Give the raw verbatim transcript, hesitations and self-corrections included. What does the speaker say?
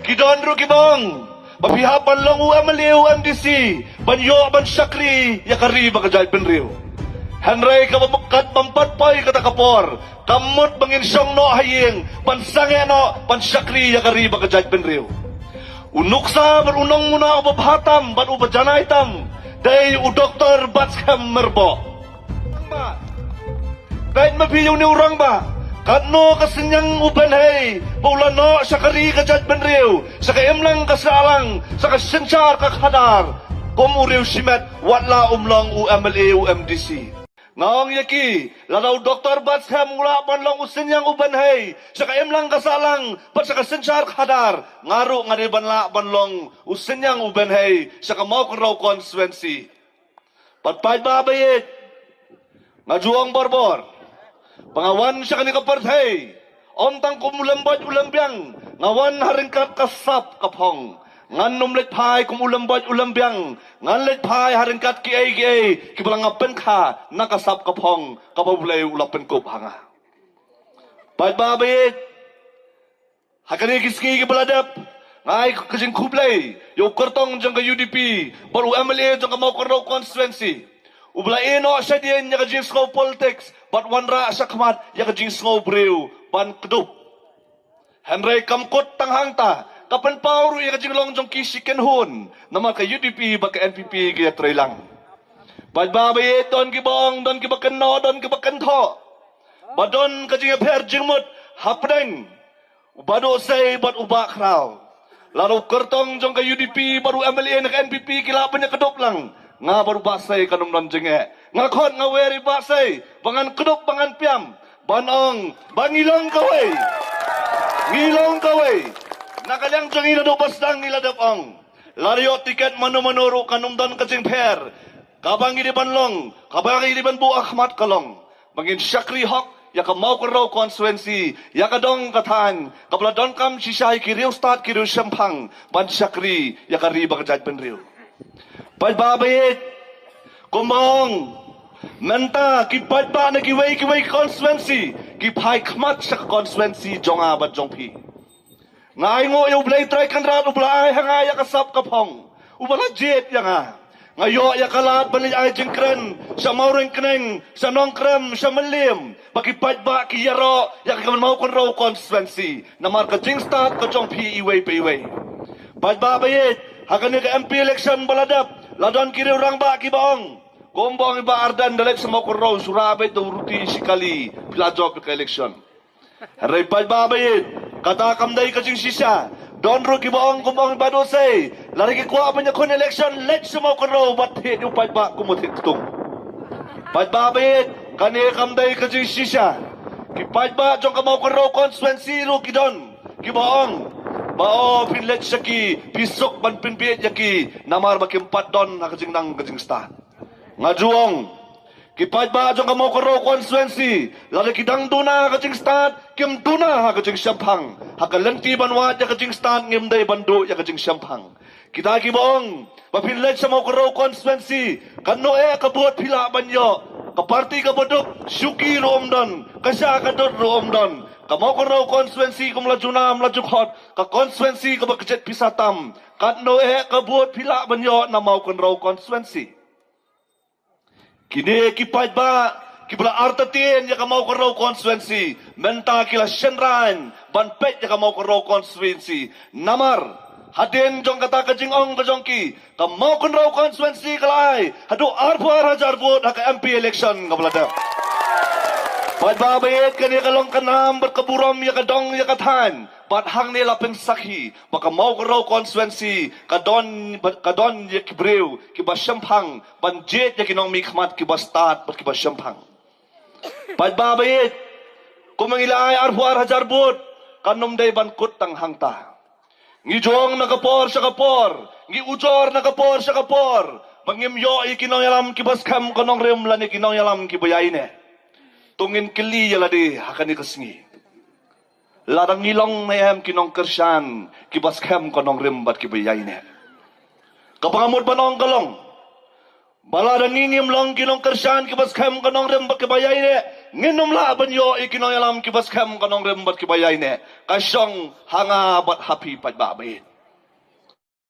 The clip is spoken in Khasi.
Ki don ruh kiba ong ba phi hap ban long u MLA u MDC ban ïoh ban shakri ïa ka ri bad ka jaitbynriew. Hynrei kaba mukkat bym pat poi kata ka por, kam mut ba ngin shong noh ha ïing ban sangeh noh ban shakri ïa ka ri bad ka jaitbynriew. U nuksa bad u nongmuna uba bha tam bad uba janai tam dei u Doktor Batskhem Myrboh. Peit ma phi ïa une u rangbah, katno ka synñiang u bynhei ba u la noh sha ka ri ka jaitbynriew, sha ka imlang ka sahlang, sha ka synshar ka khadar. Kum u riew shimet, wat la um long u MLA u MDC. Nga ong ïa ki, lada u Doktor Batskhem u lah ban long u synñiang u bynhei sha ka imlang ka sahlang bad sha ka synshar khadar, nga ruh nga dei ban lah ban long u synñiang u bynhei sha ka Mawkynrew constituency. Bad paidbah ba ïeit, nga ju ong borbor ba nga wan sha kane ka pyrthei ym tang kum u lymboit u lymbiang, nga wan ha ryngkat ka sap ka phong. Ngan ym leit phai kum u lymboit u lymbiang, ngan leit phai ha ryngkat kiei kiei kiba la nga pynkha na ka sap ka phong kaba U Blei u la pynkup ha nga. Paidbah ba ïeit, ha kane ki sngi kiba la dep, nga ai ka jingkhublei ïa u kyrtong jong ka UDP bad u MLA jong ka Mawkynrew constituency, uba la ïeh noh shadien ïa ka jingsngew politics bad wanrah shakhmat ïa ka jingsngew briew ban kdup. Hynrei kam kut tang hangta, ka pynpaw ruh ïa ka jinglong jong ki shi kynhun, namar ka UDP bad ka NPP ki ïatreilang. Paidbah ba ïeit, don kiba ong, don kiba kynnoh, don kiba kynthoh ba don ka jingïapher jingmut hapdeng u Bah Duhsei bad u Bah Khraw. Lada u kyrtong jong ka UDP bad u MLA na ka NPP ki lah ban ïakdup lang, nga bad u Bah Sei kan ym don jingeh. Nga khot nga wer ïa u Bah Sei ba ngan kdup ba ngan pynïap ban ong ba ngi long kawei. Ngi long kawei. Na ka liang jong ngi naduh ba sdang ngi la dep ong, lada ïoh tiket mano mano ruh kan ym don ka jingpher. Kaba ngi dei ban long, kaba ngi dei ban buh ha khmat ka long ba ngin shakri hok ïa ka Mawkynrew constituency, ïa ka dong ka thaiñ kaba la donkam shisha ïa ki riewstad ki riewshemphang ban shakri ïa ka ri bad ka jaitbynriew. Paidbah ba ïeit, kumba ong, mynta ki paidbah na kiwei kiwei ki constituency ki phai khmat sha ka constituency jong nga bad jong phi. Nga ainguh ïa U Blei Trai Kynrad uba la ai ha nga ïa ka sap ka phong, uba la jied ïa nga. Nga ïoh ïa ka lad ban leit ai jingkren sha Mawryngkneng, sha Nongkrem, sha Mylliem, ba ki paidbah ki ïaroh ïa ka Mawkynrew constituency namar ka jingstad ka jong phi iwei pa iwei. Paidbah ba ïeit, ha kane ka MP election ba la dep, la don ki riewrangbah kiba ong, kumba ong i Bah Ardent, da leit sha Mawkynrew, shu rah beit da u ruti shi kali, phi la jop ïa ka election. Hynrei paidbah ba ïeit, kata kam dei ka jingshisha. Don ruh kiba ong kumba ong i Bah Duhsei, lada ki kwah ban ïakhun election, leit sha Mawkynrew bad thied ïa u paidbah kum u thied ktung. Paidbah ba ïeit, kane kam dei ka jingshisha. Ki paidbah jong ka Mawkynrew constituency ruh ki don kiba ong ba, o, phin leit sha ki, phi suk ban pynbieit ïa ki namar ba kim pat don ha ka jingnang ka jingstad. Nga ju ong, ki paidbah jong ka Mawkynrew constituency, lada ki dang duna ha ka jingstad, kim duna ha ka jingshemphang. Ha ka lynti ban wad ïa ka jingstad ngim dei ban duh ïa ka jingshemphang. Kita kiba ong ba phin leit sha Mawkynrew constituency, katno eh ka vote phi lah ban ïoh, ka party kaba duk shuki ruh ym don, ka sha ka dud ruh ym don. Ka Mawkynrew constituency kum la ju nam la ju khot, ka constituency kaba kjit pisa tam. Katno eh ka vote phi lah ban ïoh na Mawkynrew constituency. Kine ki paidbah kiba la artatien ïa ka Mawkynrew constituency, mynta ki la shynrang ban peit ïa ka Mawkynrew constituency. Namar hadien jong kata ka jingong ka jong ki, ka Mawkynrew constituency ka la ai haduh arphew ar hajar vote ha ka MP election kaba la dep. Paidbah ba ïeit, kane ka long ka nam bad ka burom ïa ka dong ïa ka thaiñ. Bad hangne la pynsakhi ba ka Mawkynrew constituency ka don, ka don ïa ki briew kiba shemphang ban jied ïa ki nongmihkhmat kiba stad bad kiba shemphang. Paidbah ba ïeit, kumba ngi la ai arphew ar hajar vote, kan ym dei ban kut tang hangta. Ngi ju ong na ka por sha ka por, ngi ujor na ka por sha ka por ba ngim ïoh ïa ki nongïalam kiba skhem ka nongrim lane ki nongïalam kiba ïaineh. To ngin kylli ïa lade ha kane ka sngi, lada ngi long ne em ki nongkyrshan kiba skhem ka nongrim bad kiba ïaineh? Kaba nga mut ban ong ka long ba lada ngi ngim long ki nongkyrshan kiba skhem ka nongrim bad kiba ïaineh, Ngin ym lah ban ïoh ïa ki nongïalam kiba skhem, ka nongrim bad kiba ïaineh. Ka shong ha nga bad ha phi paidbah baieit.